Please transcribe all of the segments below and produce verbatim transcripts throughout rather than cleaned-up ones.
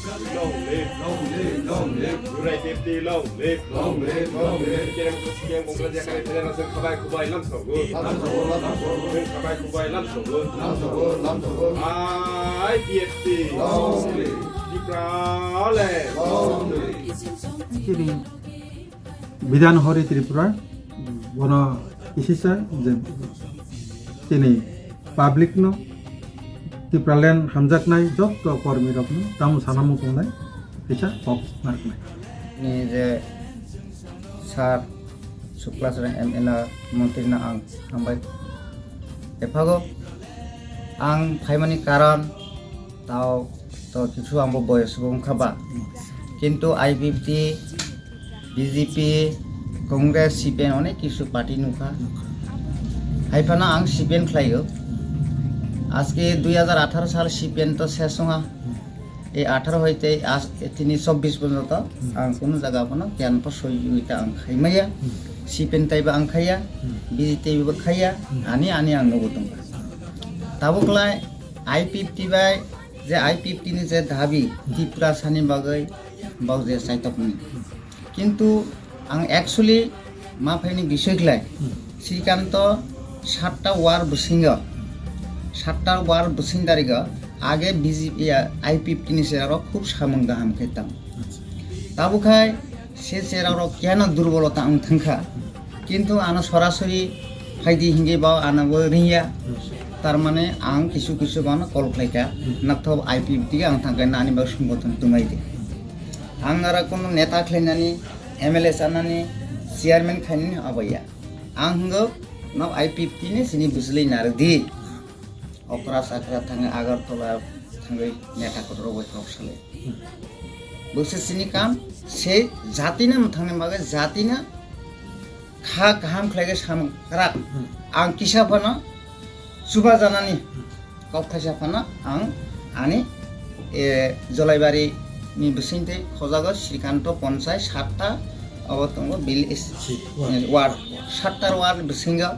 Long live, long live, long live. United Tea, long live. Long live, long live. Kerem kusiang bongkar jakar pilihan asal kabai kubai lam sogo. Lam sogo, lam sogo. Kabai kubai lam sogo. Lam sogo, lam sogo. I P F T. Long live. Tipraland. Long live. Chini Bidhan Hori Tripura, bono kisisa je chini public no, Tipraland hamjaknai jotto kormi rokno tamo sanamung tongnai kisa kok narwknai. Ni je sir Sukla Srang M L A montri no ang hambai. Ephago ang phaimani karon tao to kisu ang bo boyos wngkha ba. Kintu I P F T, B J P, Congress, C P M onek kisu party nukha. Haiphano ang C P M khlaio. Aske dui hajar atharo sal C P M to ses wngha. Ei atharo hoite as, tini chobbish porjonto ang kunu jaga phano kiyan po soi ta ang khaimaya. C P M taiba ang khaiya, B J P taiba khaiya, ani, ani ang nugo tongkha. Tabuk lai I P F T bai je I P F T ni je dabi Tripura sani bagwi bau je saitokni. Kintu ang actually ma phaini bisoi khlai. Srikanto satta war bwsingo, satta war bwsing darigo age B J P ya I P F T ni cherarok khub samung gaham khe tang. Tabuk hai se cherarok keno durbolota wng thangkha. Kintu ano sorasori phaidi hingi bao ano bo ringya. Tar mane ang kisu kisu bano call khlaikha. Nakthok I P F T ang thangkhe nani bao songgothon tungmai di. Ang aro kono neta khlainani, M L A sanani, chairman khainani abaya. Ang hwngo, no I P F T ni sini bwswlwi narwk di. Okra sakra thangwi Agartala thangwi neta kotor bai kok salai. Bwswk sini kam, se jati na mwthangni bagwi jati na kha kaham khlai khe samung kwrak. Ang kisa phano chuba janani kok thaisa phano ang ani, e, Jolaibari ni bising tei khojago Srikanto Ponchai satta obo tongo village, ward. E, ward, satta ward bisingo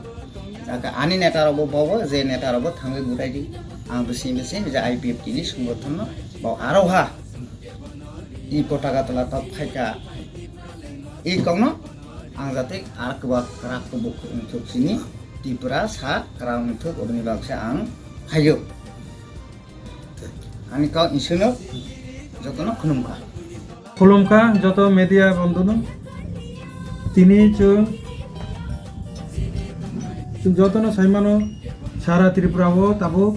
ani neta rok bo bobo je neta rok bo thangwi gurai di ang bising bising je I P F T ni songgothon no bo aro ha i potaka tola tok phaika i kok no ang jate ar kwbak kwrak kubuk wngthok sini. Tripura sa kwrak wngthok oboni bagsa ang phaio. Ani kok isino jotono khulumkha. Khulumkha joto media bondhuno. Tini chwng, chwng jotono saimano sara Tripura o tabuk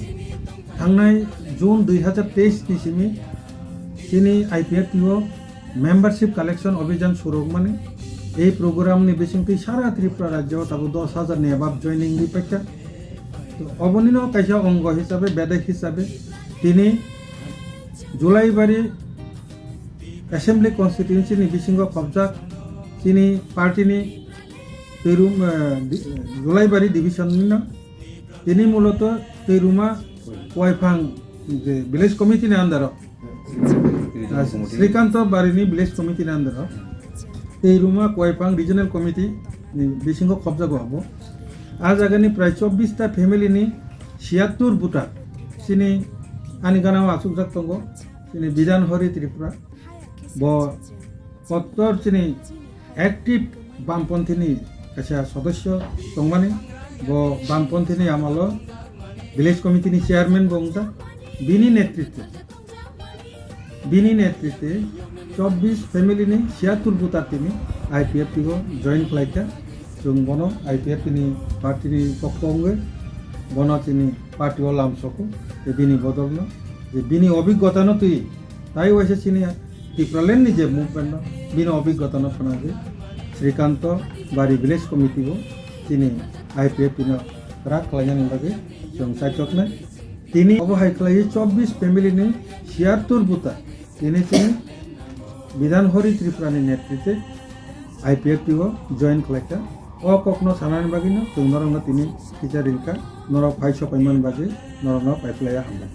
thangnai June dui hazar teis ni simi chini I P F T o membership collection abhijan surukmani. Ei program ni bisingtwi sara Tripura rajyo tabuk dos hazar ni above joining ri paikha. To obonino kaisa ongo hisabe, bedek hisabe tini Julaibari Assembly Constituency ni bisingo khopjak chini party ni Twirum, eh, di-, Julaibari division ni no tini muloto Twiruma Koiphang je village committee ni under o Srikanto Barini village committee ni under o tei Ruma Koiphang regional committee ni bisingo khopjago abo. A jaga ni prai chobbish ta family ni siyattur buta chini ani gana o achukjak tongo chini Bidhan Hori Tripura. Bo kottor chini active Bampanthi ni kaisa sodosyo tongmani, bo Bampanthi ni amalo village committee ni chairman bo wngkha. Bini netritwe, bini netritwe chobbish family ni siyattur buta tini I P F T o join khlaikha. Chwng bono I P F T ni party ni pokho wngwi bono chini party o lamsoko, tei bini bodolno je bini obhiggota no twi tai waisa chini Tipraland ni je movement no bini obhiggota no khwnagwi Srikanto Bari village committee o chini I P F T no kwrak khlainani bagwi chwng chaichoknai. Tini obo hai khlaiwi chobbish family ni siyattur buta tini chini Bidhan Hori Tripura ni netritwe I P F T o join khlaikha. O kokno sanani bagwino chwng norokno tini teacher ringkha, norok phai sopaimani bagwi norokno paiphlaiya hambai.